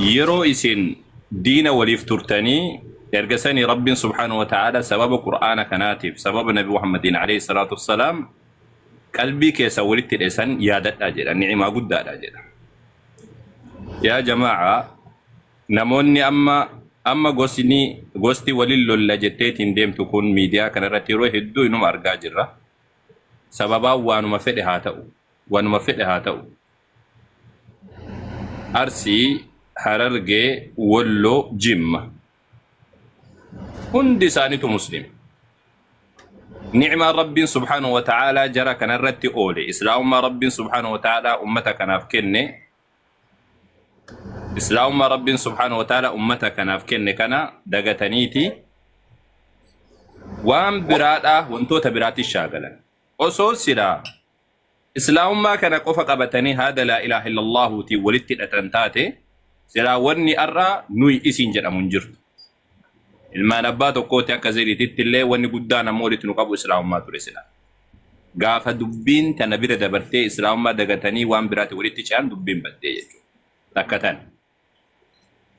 Yeroo isin diina waliif turtanii erga sanii Rabbiin subhaanahu wa ta'aala sababa Qur'aana kanaatiif sababa Nabi Muhammadiin alayhi salaatu wassalaam qalbii keessan walitti hidhe san yaadadhaa jedha. Ni'imaa guddaadha jedha. Yaa jamaa'a, namoonni amma amma gosni gosti walin lolla jetteetiin deemtu kun miidiyaa kanarratti yeroo hedduu inuma argaa jirra. Sababaan waanuma fedhe haa ta'u. Waanuma fedhe haa ta'u. Arsii, Harargee, Wolloo, Jimma. Hundi isaaniitu Muslima. Ni'maan Rabbiin subhaanahu wa ta'aalaa jara kanarratti oole, Islaamummaa Rabbiin subhaanahu wa ta'aalaa ummata kanaaf kenne, Islaamummaa Rabbiin subhaanahu wa ta'aalaa ummata kanaaf kenne kana dagataniiti waan biraadhaa wantoota biraatti shaagalan. Osoo silaa Islaamummaa kana qofa qabatanii haada laa ilaaha illallaahuutiin walitti hidhatan taate, silaa wanni har'a nuyi isin jedhamu hin jirtu. Ilmaan abbaa tokkooti akka zeriititti illee wanni guddaan ammoo walitti nu qabu Islaamummaa ture silaa. Gaafa dubbiin tana bira dabartee Islaamummaa dagatanii waan biraatti walitti ce'an dubbiin baddee jechuudha. Takka tana.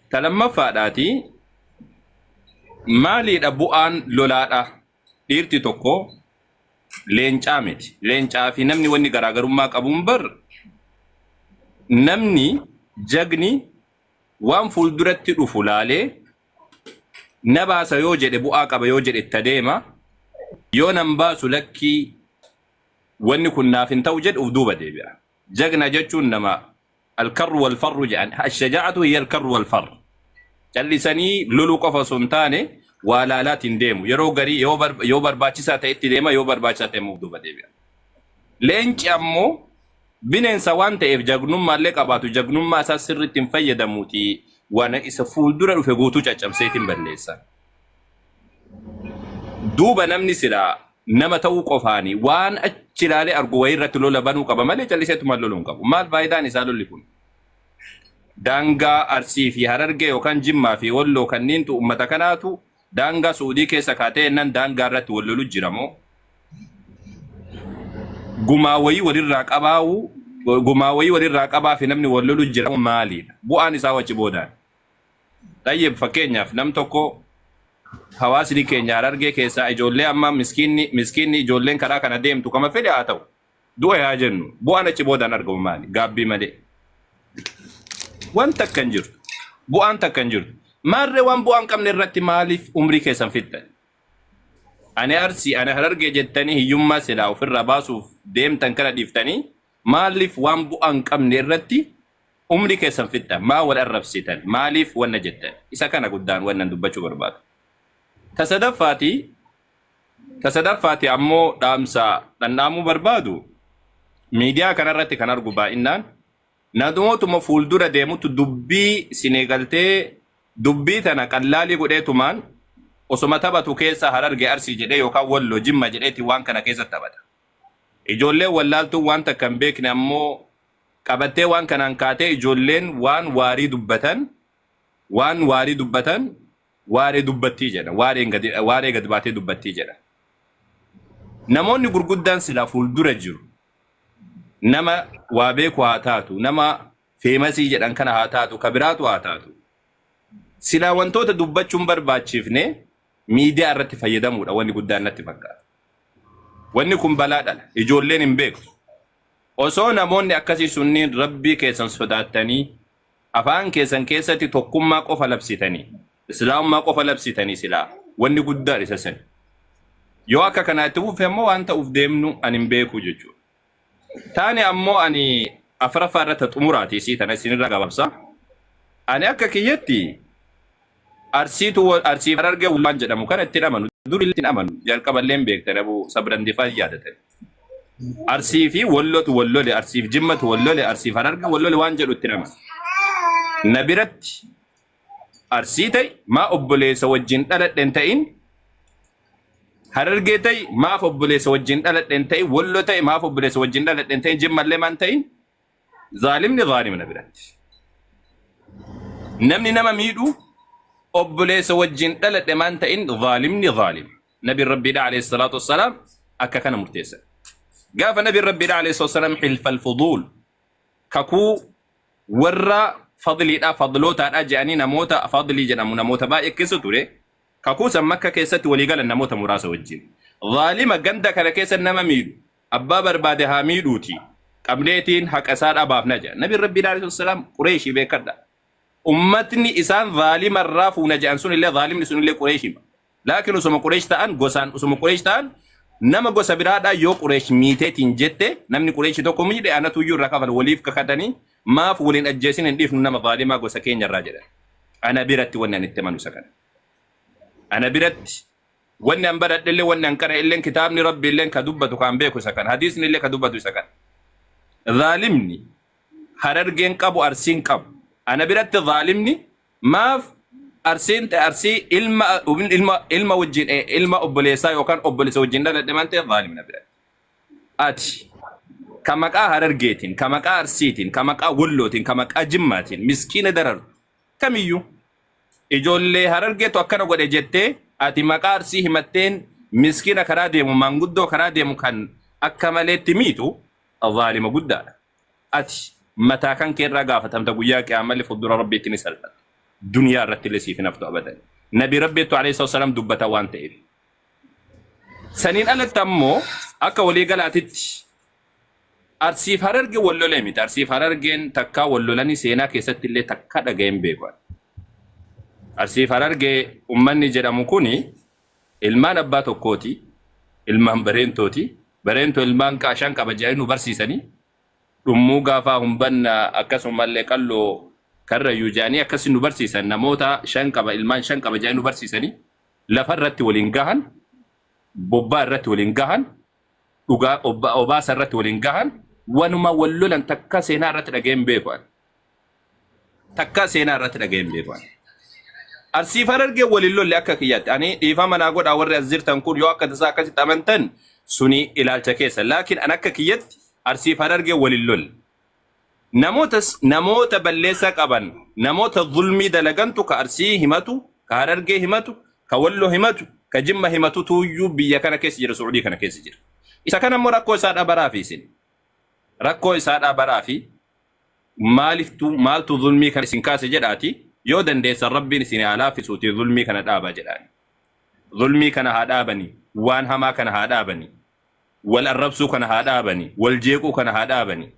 Ta lammaffaadhaati, maaliidha bu'aan lolaadha? Dhiirti tokko leencaa miti. Leencaa fi namni wanni garaagarummaa qabuun bar namni jagni waan fuulduratti dhufu laalee na baasa yoo jedhe bu'aa qaba yoo jedhe itti adeema. Yoo nan baasu lakkii wanni kun naaf hin ta'u jedhu of duuba deebi'a. Jagna jechuun nama alkarru wal farru jedhan. Ashajaa'atu hiya alkarru wal farru. Callisanii loluu qofa osoo hin taane waa laalaatiin deemu. Yeroo garii yoo barbaachisaa ta'etti deema, yoo barbaachisaa ta'e immoo of duuba deebi'a. Leenci ammoo bineensa waan ta'eef jagnummaallee qabaatu jagnummaa isaa sirriitti hin fayyadamuuti waan isa fuuldura dhufe guutuu caccabseetiin balleessa. Duuba namni silaa nama ta'uu qofaani waan achi ilaalee argu wayii irratti lola banuu qaba malee calliseetuma loluu hin qabu. Maal faayidaan isaa lolli kun? Daangaa Arsii fi Harargee yookaan Jimmaa fi Walloo kanniintu uummata kanaatu daangaa Su'udii keessa kaatee jennaan daangaa irratti wal lolu jira moo? Gumaa wayii walirraa qabaa'u gumaa wayii walirraa qabaa fi namni wal lolu jira moo maaliidha? Bu'aan isaa achi boodaan. Xayyib, fakkeenyaaf nam tokko hawaasni keenya Harargee keessaa ijoollee amma miskiinni miskiinni ijoolleen karaa kana deemtu kama fedhe haa ta'u. Du'a haa jennu. Bu'aan achi boodaan argamu maali? Gaabbii malee. Waan takka hin jirtu. Bu'aan takka hin jirtu. Maarree waan bu'aa hin qabne irratti maaliif umrii keessan fixxan? Ani Arsii, ani Harargee jettanii hiyyummaa silaa ofirraa baasuuf deemtan kana dhiiftanii maaliif waan bu'aa hin qabne irratti umrii keessan fixxan? Maa wal arrabsitan? Maaliif wanna jettan? Isa kana guddaan wannan dubbachuu barbaadu. Ta sadaffaati, Ta sadaffaati ammoo dhaamsa dhandhaamuu barbaadu, miidiyaa kanarratti kan argu baay'inaan namootuma fuuldura deemutu dubbii sinii galtee dubbii tana qallaalii godheetumaan osoma taphatu keessa Hararge, Arsii jedhee yookaan Wallo, Jimma jedheeti waan kana keessa taphata. Ijoolleen wallaaltuun waan takka hin beekne ammoo qabattee waan kanaan kaatee ijoolleen waan waarii dubbatan waan waarii dubbatan waaree dubbattii jedha. Waareen gadi waaree gadi baatee dubbattii jedha. Namoonni gurguddaan silaa fuuldura jiru. Nama waa beeku haa taatu, nama feemasii jedhan kana haa taatu, ka biraatu haa taatu. Silaa wantoota dubbachuun barbaachifne miidiyaa irratti fayyadamuudha wanni guddaan natti fakkaata. Wanni kun balaa dhala. Ijoolleen hin beektu. Osoo namoonni akkasii sunniin Rabbii keessan sodaattanii afaan keessan keessatti tokkummaa qofa labsitanii, Islaamummaa qofa labsitanii silaa wanni guddaan isa sani. Yoo akka kanaa itti fufe ammoo waan ta'uuf deemnu ani hin beeku jechuudha. Taane ammoo ani afraffaa irratti xumuraati isii tana isinirraa gabaabsa. Ani akka kiyyatti Arsiitu Arsii Harargee waan jedhamu kana itti amanu. Dur illee itti amanu. Jalqaba illee hin beektan Abu Sabrandifaa yaadatan. Arsii fi Wallotu wal lole, Arsii fi Jimmatu wal lole, Arsii fi Harargee wal lole waan jedhu itti amanu. Na biratti Arsii ta'i maa obboleessa wajjin dhaladhe hin ta'in, Harargee ta'i maaf obboleessa wajjin dhaladhe hin ta'in, Wallo ta'i maaf obboleessa wajjin dhaladhe hin ta'in, Jimmallee maan ta'in, zaalimni zaalima na biratti. Namni nama miidhu obboleessa wajjin dhaladhe maan ta'in zaalimni zaalima. Nabiin Rabbiidha alayhi salaatu wassalaam akka kana murteessan. Gaafa Nabiin Rabbiidha alayhi salaatu wassalaam hilfal fuduul kakuu warra Fadliidha, fadlootaadha jedhanii namoota fadlii jedhamu namoota baay'ee keessa ture. Kakuu san Makka keessatti walii galan namoota muraasa wajjin. Zaalima ganda kana keessa nama miidhu, abbaa barbaade haa miidhuuti, qabneetiin haqa isaa dhabaafna jedha. Nabiin Rabbii alayhi salaam Qureeshii beekadha. Ummatni isaan zaalima irraa fuuna jedhan sunillee zaalimni sunillee Qureeshima. Laakiin osuma Qureesh ta'an gosaan osuma Qureesh ta'an nama gosa biraadhaa yoo Qureesh miiteetiin jette namni Qureeshi tokko miidhe anatu iyyuu irraa kafala waliif kakatanii maaf waliin ajjeesin hin dhiifnu nama zaalimaa gosa keenya irraa jedhan. Ana biratti wanni ani itti amanu isa kana. Ana biratti wanni an baradhe illee wanni an qara illee kitaabni Rabbi illee ka dubbatu kan beeku isa kana. Hadiisni illee ka dubbatu isa kana. Zaalimni Harargeen qabu Arsiin qabu. Ana biratti zaalimni maaf Arsiin Arsii ilma ilma ilma wajjin ilma obboleessaa yookaan obboleessa wajjin dhaladhe maan ta'e zaalimna biratti. Ati ka maqaa Harargeetiin, ka maqaa Arsiitiin, ka maqaa Wallootiin, ka maqaa Jimmaatiin miskiina darartu kamiyyuu ijoollee Harargeetu akkana godhe jettee ati maqaa Arsii himatteen miskiina karaa deemu maanguddoo karaa deemu kan akka maleetti miitu zaalima guddaadha. Ati mataa kan kee irraa gaafatamta guyyaa qiyaamalli fuuldura Rabbiitti ni salphatta. Duniyaa irratti illee siif hin haftu abadan. Nabi Rabbiitu alayhi salaam dubbata waan ta'eef. Saniin alatti ammoo akka walii galaatitti Arsiif Hararge wal lolee miti. Arsiif Harargeen takkaa wal lolanii seenaa keessatti illee takka dhaga'een beeku. Arsiif Harargee ummanni jedhamu kuni ilmaan abbaa tokkooti. Ilmaan bareentooti. Bareentoo ilmaan shan qaba jedhanii nu barsiisanii. Dhummuu gaafaa humbanna akkasumallee qalloo karrayyuu jedhanii akkasi nu barsiisan namoota shan qaba ilmaan shan qaba jedhanii nu barsiisanii lafa irratti waliin gahan bobbaa irratti waliin gahan dhugaa obaasa irratti waliin gahan wanuma wal lolan takka seenaa irratti dhaga'een beeku ani. Takka seenaa irratti dhaga'een beeku ani. Arsiif Harargee waliin lolle akka kiyyaatti. Ani dhiifama naa godhaa warri as jirtan kun yoo akka tasaa akkasitti amantan suni ilaalcha keessa. Laakiin an akka kiyyatti Arsiif Harargee waliin lolle. Namootas namoota balleessaa qaban namoota zulmii dalagantu ka Arsii himatu, ka Harargee himatu, ka Walloo himatu, ka Jimma himatu tuuyyuu biyya kana keessa jira Su'udii kana keessa jira. Isa kana immoo rakkoo isaa dhabaraa fi isin. Rakkoo isaa dhabaraa fi maaliftu maaltu zulmii kana isin kaase jedhaati yoo dandeessan Rabbiin isin haa laaffisuuti zulmii kana dhaabaa jedhaani. Zulmii kana haa dhaabanii, waan hamaa kana haa dhaabanii, wal arrabsuu kana haa dhaabanii, wal jeequu kana haa dhaabanii,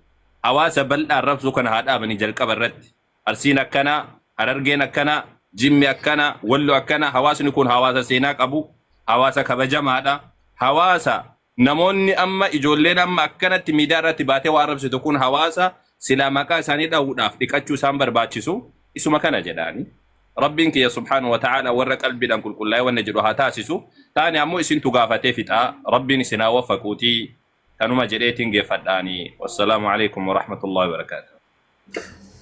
hawaasa bal'aa arrabsuu kana haa dhaabanii jalqaba irratti. Arsiin akkanaa, Harargeen akkanaa, Jimmi akkanaa, Wallo akkanaa, hawaasni kun hawaasa seenaa qabu, hawaasa kabajamaadha, hawaasa namoonni amma ijoolleen amma akkanatti miidiyaa irratti baatee waa arrabsitu kun hawaasa silaa maqaa isaanii dha'uudhaaf dhiqachuu isaan barbaachisu isuma kana jedhaani. Rabbiin kiyya subhaanahu wa ta'ala warra qalbiidhaan qulqullaa'ee wanna jedhu haa taasisu. Taane ammoo isintu gaafatee fixaa. Rabbiin isin haa waffaquutii tanuma jedheetiin geeffadhaani. Wassalaamu alaikum wa rahmatullahi wa barakaatuh.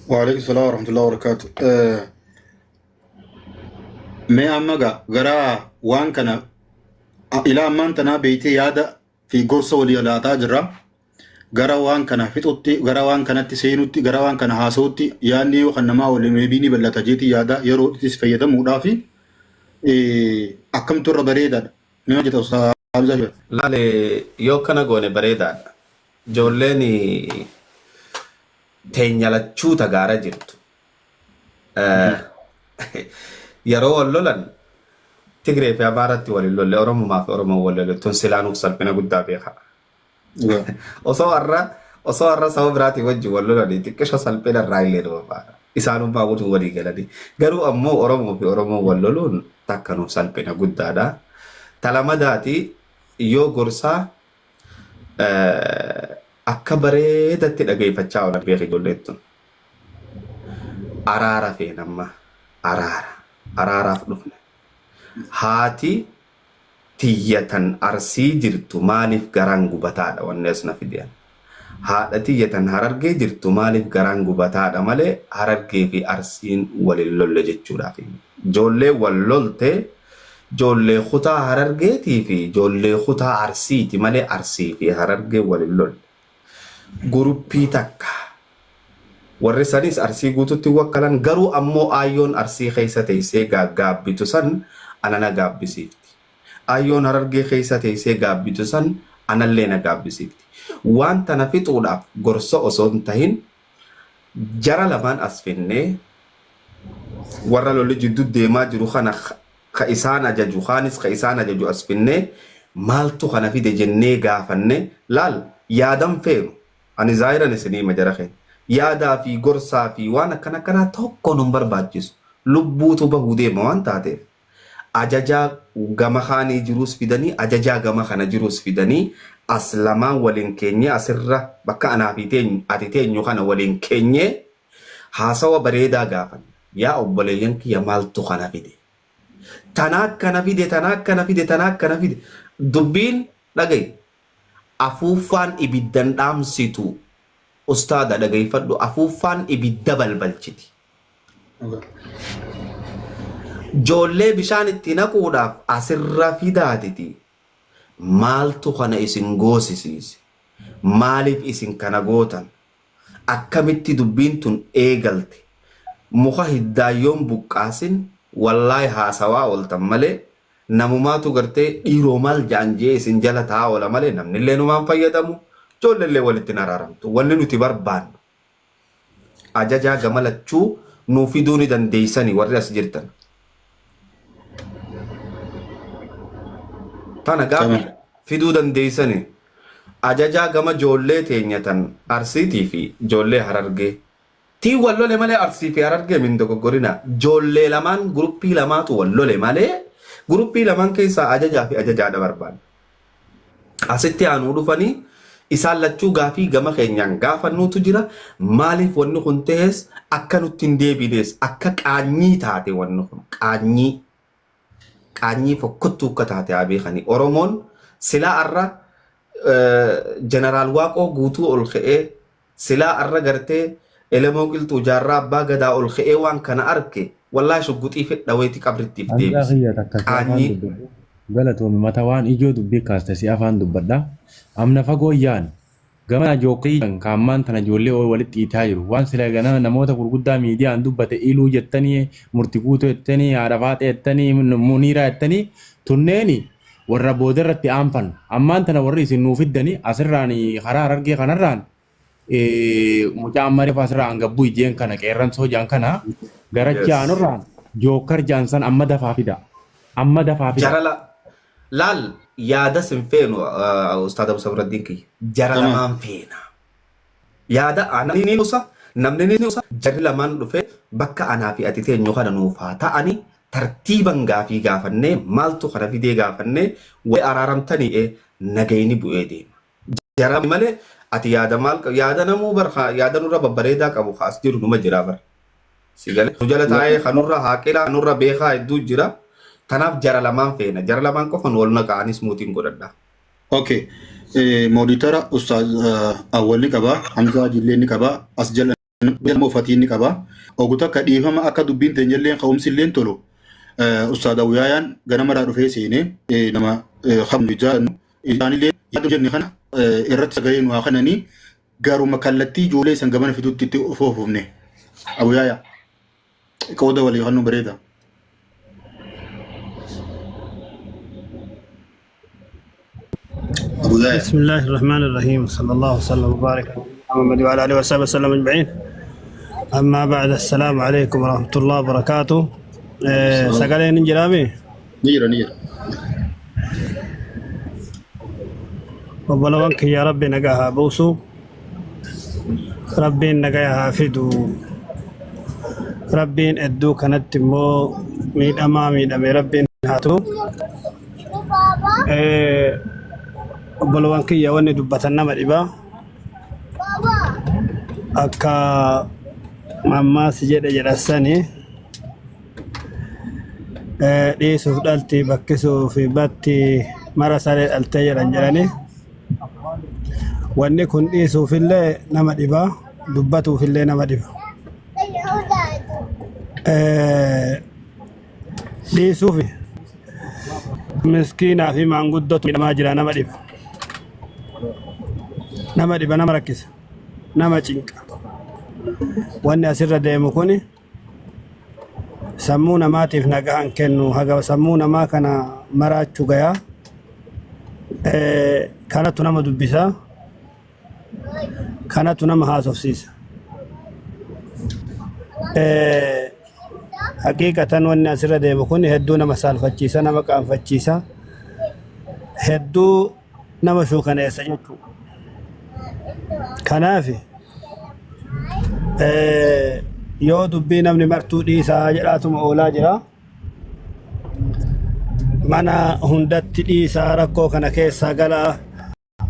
Waalaikum salaam warahmatullahi wabarakatuh. Mee amma gara waan kana ilaa ammaan tanaa beeytee yaada fi gorsa walii laataa jirra. Gara waan kana fixutti, gara waan kanatti seenutti, gara waan kana haasa'utti yaadni yoo kan namaa waliin meebii ni bal'ata jeetii yaada yeroo ittis fayyadamuudhaa fi akkamtu irra bareedaadha. Mee hojjeta Ustaaz Hamzaa. Laale yoo akkana goone bareedaadha. Ijoolleen teenya lachuu tagaara jirtu. Yeroo wal lolan Tigree fi Amaaratti wal hin lolle Oromumaa fi Oromoon wal lole tun silaa nuuf salphina guddaa beeka. Osoo har'a saba biraatiin wajjin wal lolanii xiqqisho salphina irraa illee nama baana. Isaanummaa guutuu walii galanii. Garuu ammoo Oromoo fi Oromoon wal loluun takka nuuf salphina guddaadha. Talamadaati yoo gorsaa akka bareedatti dhageeffachaa oolan beeka ijoolleen tun. Araara feena amma. Araara. Araaraaf dhufne. Haati tiyya tan Arsii jirtu maaliif garaan gubataadha wanni as na fidean. Haadha tiyya tan Harargee jirtu maaliif garaan gubataadha malee Harargee fi Arsiin wal hin lolle jechuudhaaf. Ijoollee wal lolte ijoollee kutaa Harargeetii fi ijoollee kutaa Arsiiti malee Arsii fi Harargee wal hin lolle. Guruppii takka. Warri sanis Arsii guututti wakkalan garuu ammoo aayyoon Arsii keessa teessee gaabbitu san ana na gaabbisiifti. Aayyoon Harargee keessa teessee gaabbitu san anallee na gaabbisiifti. Waan tana fixuudhaaf gorsa osoo hin tahin Jara lamaan as finnee warra lolli jidduu deemaa jiru kana ka isaan ajaju kaanis ka isaan ajaju as finnee maaltu kana fide jennee gaafanne. Laal, yaadan feenu ani zaahiran isinii hima, jara keenya yaadaa fi gorsaa fi waan akkana akkanaa tokko nun barbaachisu. Lubbuutu bahuu deema waan taateef, ajajaa gama kaanii jiruus fidanii, ajajaa gama kana jiruus fidanii, as lamaan waliin keenyee, asirra bakka anaa fi teenyu ati teenyu kana waliin keenyee haasawa bareedaa gaafanna. Yaa obboleeyyan kiyya, maaltu kana fide? Tana akkana fide, tana akkana fide, tana akkana fide. Dubbiin dhagayi. Afuuffaan ibiddan dhaamsitu, ustaada, dhagayfadhu, afuuffaan ibidda balbalchiti. Joollee bishaan itti naquudhaaf asirra fidaatiti. Maaltu kana isin goosisiise? Maaliif isin kana gootan? Akkamitti dubbiin tun eegalte? Muka hiddaayyoon buqqaasin wallaahi haasawaa ooltan malee, namumaatu gartee dhiiroo maal ja'an je'ee isin jala taa'aa oola malee, namnillee numaan fayyadamu, ijoolleellee walitti hin araaramtu. Wanni nuti barbaannu ajajaa gama lachuu nuu fiduu ni dandeeysani warri as jirtan. Tana gaafa fiduu dandeeysani ajajaa gama joollee teenya tan Arsiitii fi joollee Harargee. Tiin wal lole malee Arsii fi Harargee min dogoggorina. Joollee lamaan, guruppii lamaatu wal lole malee, guruppii lamaan keessaa ajajaa fi ajajaadha barbaanna. Asitti aanuu dhufanii isaan lachuu gaafii gama keenyaan gaafannuutu jira. Maaliif wanni kun ta'es akka nutti hin deebinees, akka qaanyii taate, wanni kun qaanyii qaanyii fokkottuu akka taate haa beekani. Oromoon silaa arra jeneraal Waaqoo Guutuu ol ka'ee, silaa arra gartee Elemoo Qilxuu Jaarraa Abbaa Gadaa ol ka'ee waan kana arke, wallaahi shugguxii fedhaweeti qabrittiif Hangaa deebise. kiyya takka si afaan Qaanyii. dubbadhu. Galatoomi, mata waan ijoo dubbii kaaste, si afaan dubbadha. Amna fagoo yaan gama jookrii kaammaan tana ijoollee walitti dhiitaa jiru. Waan sila gana namoota gurguddaa miidiyaan dubbate, iluu jettanii, murti guutuu jettanii, haadha faaxee jettanii, muniiraa jettanii, tunneeni warra booda irratti aanfannu. Ammaan tana warri isin nuu fiddani asirraan karaa Harargee kanarraan mucaa amma reefu asirraa hangabbuu ijeen kana qeerramsoo jaan kana garachi aanurraan jookkar jaan san amma dafaa fida. Amma dafaa fida. Jara laal, yaada sin feenu, Ustaad Abu Sabraddiin kiyya. Jara lamaan feena. Yaada ani ni nusa, namni ni nusa, jarri lamaan dhufee bakka anaa fi ati teenyu kana nuuf haa ta'ani, tartiiban gaafii gaafannee, maaltu kana fidee gaafannee, wayi araaramtanii nagayni bu'ee deema. Jara malee ati yaada maal yaada namuu bar yaada nurra babbareedaa qabu kaas jiru numa jira bar. Si galee nu jala taa'ee kanurra haaqilaa kanurra beekaa hedduu jira. Kanaaf jara lamaan feena. Jara lamaan qofa nu wal naqa'anis muutiin godhadha. Okay. Moderator Ustaaz Awwal ni qaba, Hamzaa Jillee ni qaba, as jala immoo Fatiin ni qaba. Ogu takka dhiifama, akka dubbiin teenyallee ka'umsi illee tolu. Ustaaz Awwiyaayaan ganamarraa dhufee seenee nama kabnu jaallannu isaanillee yaada jenne kana irratti sagalee nu haa kananii, garuma kallattii ijoollee isan gamana fiduutti itti of oofufne. Awwiyaaya qooda walii kan nu bareeda. Awwiyaaya. بسم الله الرحمن الرحيم، صلى الله وسلم وبارك على محمد وعلى اله وصحبه وسلم اجمعين، اما بعد، السلام عليكم ورحمه الله وبركاته. Sagaleen hin jiraame? Ni jira, ni jira. Obbolawwan kiyya, Rabbi nagaa haa buusu, Rabbiin nagaa haa fidu. Rabbiin iddoo kanatti immoo miidhamaa miidhame Rabbiin haa turu. Obbolawwan kiyya, wanni dubbatan nama dhibaa. Akka mammaasi jedhe jedhasani, dhiisuuf dhalti, bakkisuu fi batti mara saree dhaltee jedhan jedhani. Wanni kun dhiisuufillee nama dhiba, dubbatuufillee nama dhiba. Dhiisuuf miskiinaa fi maanguddootu miidhamaa jira, nama dhiba. Nama dhiba, nama rakkisa, nama cinqa. Wanni asirra deemu kuni sammuu namaatiif nagaan kennu, haga sammuu namaa kana maraachuu gayaa. Kanatu nama dubbisa, kanatu nama haasofsiisa. Haqiiqatan wanni asirra deemu kun hedduu nama saalfachiisa, nama qaanfachiisa, hedduu nama shuukaneessa jechuudha. Kanaaf yoo dubbii namni martuu dhiisaa jedhaatuma oolaa jira. Mana hundatti dhiisaa rakkoo kana keessaa galaa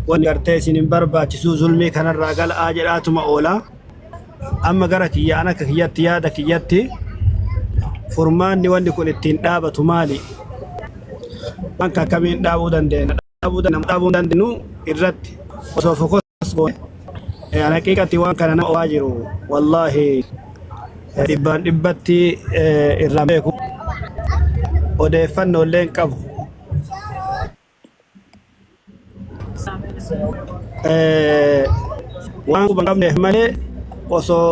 wanni gartee isin hin barbaachisuu zulmii kanarraa gala'aa jedhaatuma oolaa. Amma gara kiyyaan akka kiyyatti yaada kiyyatti furmaanni wanni kun ittiin dhaabatu maali? Waan akkamiin dhaabuu dandeenya? Dhaabuu dandeenya dhaabuu dandeenyu irratti osoo focus goone haqiiqatti waan kana nama oofaa jiru wallaahi dhibbaan dhibbatti irraa beeku odeeffannoo illee hin qabu. Waan quba hin qabneef malee osoo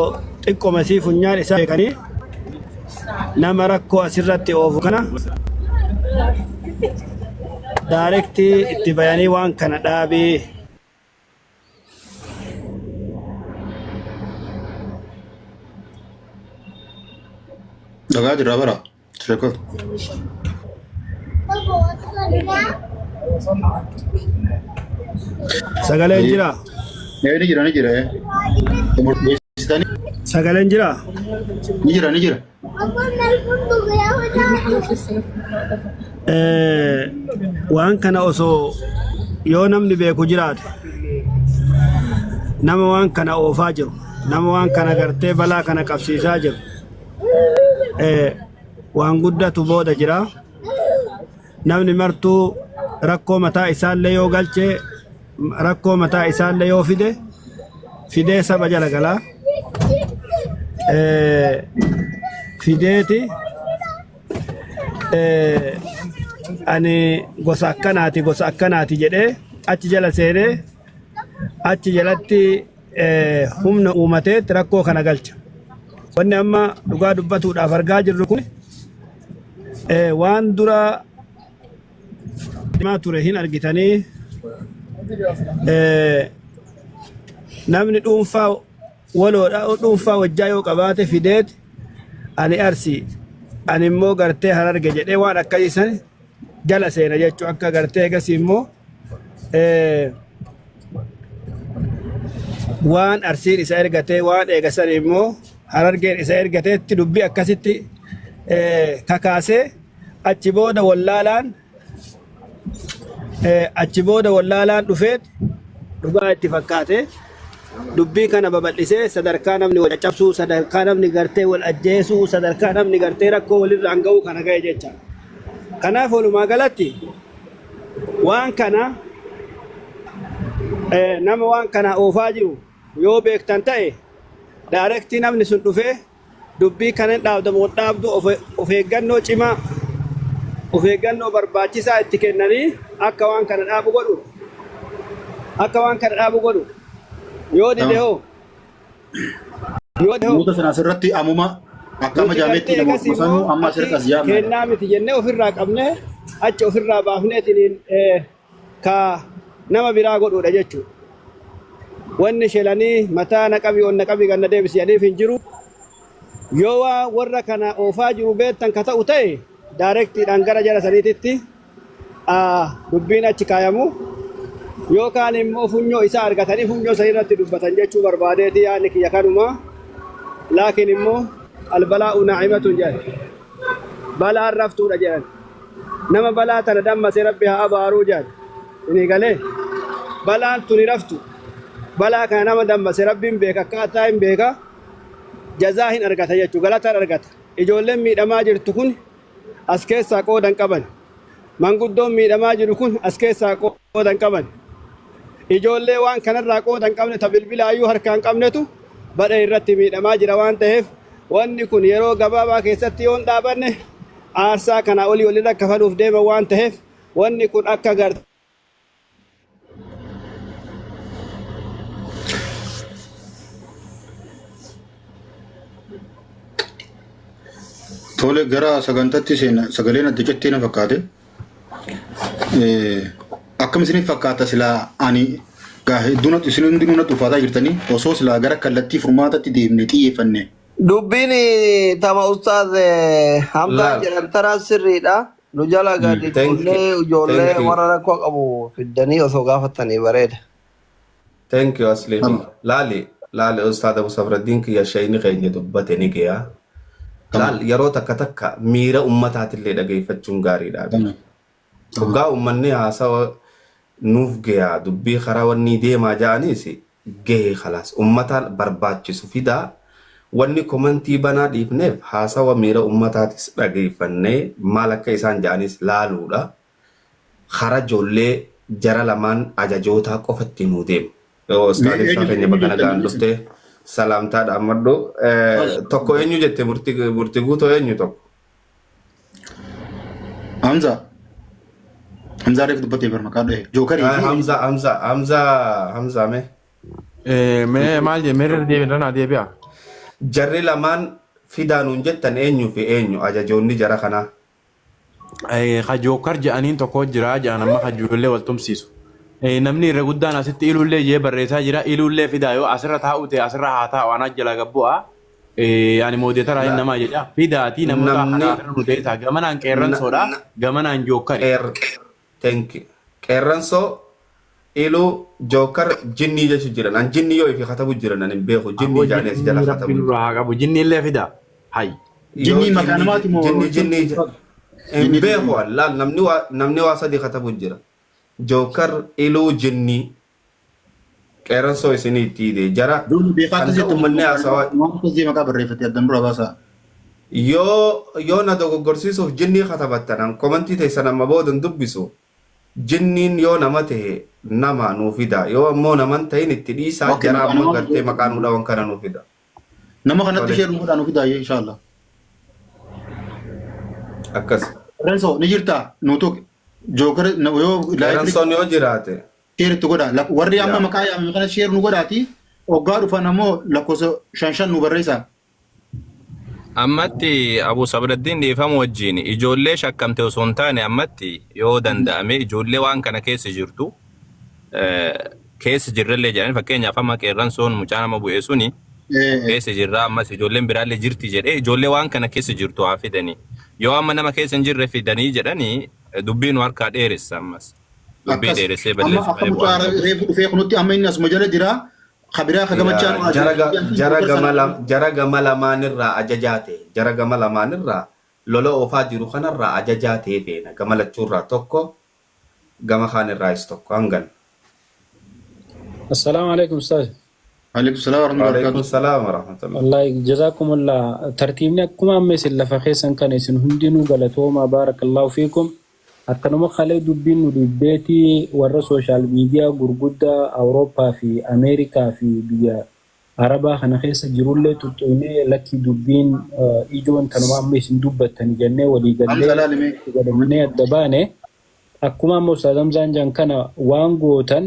xiqqoma isii funyaan isaa beekanii nama rakkoo asirratti oofu kana daarektii itti bayanii waan kana dhaabii Dhagaa jirra bara. Sheekoo. Sagaleen jira. Ee ni jira ni jira. Ee. Geessitanii Sagaleen jira. ni jira ni jira. Waan kana osoo yoo namni beeku jiraate nama waan kana oofaa jiru nama waan kana gartee balaa kana qabsiisaa jiru waan guddatu booda jira. Namni martuu rakkoo mataa isaallee yoo galche rakkoo mataa isaallee yoo fide fidee saba jala galaa. Fideeti ani gosa akkanaati gosa akkanaati jedhee achi jala seenee achi jalatti humna uumateetti rakkoo kana galcha. Wanni amma dhugaa dubbatuudhaaf argaa jirru kun waan dura deemaa ture hin argitanii namni dhuunfaa waloodha dhuunfaa wajjaa yoo qabaate fideet ani arsii ani immoo gartee hararge jedhee waan akkasii san jala seena jechuu akka gartee egasii immoo waan arsiin isa ergatee waan eegasan immoo harargeen isa ergateetti dubbii akkasitti kakaasee achi booda wallaalaan achi booda wallaalaan dhufeet dhugaa itti fakkaate dubbii kana babal'isee sadarkaa namni wal caccabsuu sadarkaa namni gartee wal ajjeesuu sadarkaa namni gartee rakkoo walirraan ga'uu kana ga'e jecha. Kanaaf walumaa galatti waan kana nama waan kana oofaa jiru yoo beektan ta'e daarektii namni sun dhufee dubbii kana hin dhaabdamu hin dhaabdu of eeggannoo cimaa of eeggannoo barbaachisaa itti kennanii akka waan kana dhaabu godhu akka waan kana dhaabu godhu yoo dide hoo yoo dide hoo Namoota sana asirratti amuma akka amma nuti jaametti gartee namoota egasii sanuu immoo amma ati asirratti as yaamna. kennaa miti jennee ofirraa qabnee achi ofirraa baafneetiniin ka nama biraa godhuudha jechuudha. Wanni shelanii mataa na qabii ol na qabii ganna deebisi jedhaniif hin jiru. Yoo waa warra kana oofaa jiru beektan ka ta'u ta'e daarektiidhaan gara jara saniititti dubbiin achi kaayamu yookaan immoo funyoo isaa argatanii funyoo san irratti dubbatan jechuu barbaadeeti yaadni kiyya kanuma. Laakiin immoo albalaa'u naa'imatun jedhan. Balaan raftuudha jedhan. Nama balaa tana dammase rabbi haa abaaruu jedhan. Isinii galee? Balaan tuni raftu. Balaa kana nama dammase rabbiin beeka akkaataa hin beeka. Jazaa hin argata jechuudha. Galata hin argata. Ijoolleen miidhamaa jirtu kun as keessaa qooda hin qaban. Manguddoon miidhamaa jiru kun as keessaa qooda hin qaban. Ijoollee waan kanarraa qooda hin qabne ta bilbilaayyuu harkaa hin qabnetu badha irratti miidhamaa jira waan ta'eef wanni kun yeroo gabaabaa keessatti yoo hin dhaabanne aarsaa kanaa olii walirra kafaluuf deeman waan ta'eef wanni kun akka gar Tole gara sagantaatti seena sagaleen adda cittee na fakkaate. Akkam isiniif fakkaata silaa ani gaa hedduun isin hundinuu natti ulfaataa jirtanii osoo silaa gara kallattii furmaatatti deemne xiyyeeffanne. Dubbiin tama ustaaz Hamzaa Laal. jedhan tanaa sirriidha. Nu jala gadi Thank you. ijoollee ijoollee Thank you. warra rakkoo qabu fiddanii osoo gaafatanii bareeda. Thank you, Asli. Laali, laali Ustaad Abu Safraddiin kiyya shayni keenya dubbate ni gayaa. Laal, yeroo takka takka miira ummataatillee dhageeffachuun gaariidha. Dhugaa ummanni haasawa nuuf gayaa, dubbii karaa wanni deemaa ja'aniis gahee, khalaas ummataan barbaachisu fidaa. Wanni komantii banaa dhiifneef haasawa miira ummataatis dhageeffannee maal akka isaan ja'anis laaluudha. Kara ijoollee jara lamaan ajajootaa qofatti nuu deemu. Yoo ustaad ibsaa keenya bakka nagaan dhuftee salaamtaadha ammadhu. Tokko eenyu jette, murtii guutoo eenyu tokko? Hamza. Hamzaa reef dubbatee bar maqaa dha'e. Jookarii fi Hamza, Hamza, Hamza, Hamza mee. Mee maal jee, mee irra deebiin irra naa deebi'a. Jarri lamaan fidaa nuun jettan eenyu fi eenyu ajajoonni jara kanaa? Ka Jookar jedhaniin tokko jira jedhan, amma ka ijoollee wal tumsiisu. Namni irra guddaan asitti iluullee jee barreessaa jira. Iluullee fidaa, yoo asirra taa'u ta'e asirra haa taa'u, anaa jala gabbu'a. Ani moderator hin namaa jedha. Fidaatii namoota Namni kanaa asirra nu teessaa. Gamanaan qeerransoodha. Gamanaan Jookari. Thank you. Qeerransoo, iluu, Jookar, jinnii jechu jiran. An jinnii yoo ifi katabu jiran an hin beeku. Jinnii Aboo jaanii as jala jinnii katabu rabbi nurraa haa qabu. Jinni illee fidaa. Hay. Yoo Jinnii maqaa jinnii namaati moo? Jinnii hin beeku an. Laal, namni waa sadii katabu jira. Jookar, iluu, jinnii. Qeerransoo isinii itti hidhe. Jara Duuni beekaa kan akkas ta'u jettu uummanni haasawaa waan akkas maqaa barreeffate addan dura baasaa. Yoo na dogoggorsiisuuf jinnii katabattan, an komantii teessan amma boodan dubbisu. Jinniin yoo nama ta'e nama nuu fida, yoo ammoo naman ta'in itti dhiisaa. Okay, jara maqaa amma namaa gartee maqaa nuu dhawan kana nuu fida. Nama kanatti Tole. ishee dhuunfaadhaan nu fidaa inshallah. Akkas. Renso ni jirtaa, nu tuqi. Jookar yoo live Qeerransoon yoo jiraate. Share itti godha. Warri amma Yaa. maqaa yaamame kana share nu godhaati. Hoggaa dhufan ammoo lakkoofsa shan shan nu barreessaa. Ammatti Abu Sabraddiin, dhiifama wajjin, ijoollee shakkamte osoo hin taane, ammatti yoo danda'ame ijoollee waan kana keessa jirtu, keessa jirrellee jedhanii, fakkeenyaaf amma qeerransoon mucaa nama bu'e suni keessa jirra, ammas ijoolleen biraallee jirti jedhee, ijoollee waan kana keessa jirtu haa fidanii. Yoo amma nama keessa hin jirre fidanii jedhanii, dubbii nu harkaa dheeressa ammas. Dubbii Akkas. dheeressee Amma balleessu akka malee mucaa bu'aa hin qabu. reefu dhufee kunutti amma inni asuma jala jira. Kabiraa ka gamachaa nu Jara gama lamaanirraa ajajaa ta'e, jara gama lamaanirraa lola oofaa jiru kanarraa ajajaa ta'e feena. Gama lachuurraa tokko, gama kaanirraayis tokko hangan. السلام عليكم أستاذ. Alaikum salaam wa rahmatullahi wa Waalaikum barakatuh. salaam wa rahmatullah. والله جزاكم الله. ترتيبنا كما أما isin lafa keessan kan isin hundinuu galatooma، بارك الله فيكم. Akkanuma kalee dubbiin nu dhibbeetii warra social media gurguddaa Awurooppaa fi Ameerikaa fi biyya Arabaa kana keessa jirullee tuttuqnee, lakki dubbiin ijoon tanuma amma isin dubbattani jennee walii Hamza gallee laalime. godhamnee adda baane. Akkuma amma Ustaaz Hamzaan jedhan kana waan gootan,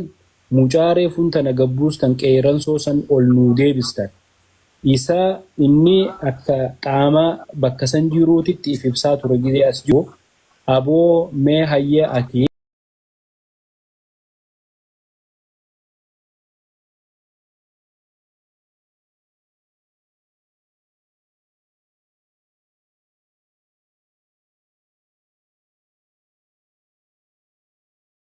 mucaa reefuun tana gabbuustan, qeeransoo san ol nuu deebistan. Isa inni akka qaama bakka san jiruutitti if ibsaa ture gizee as jiru, aboo mee hayyee ati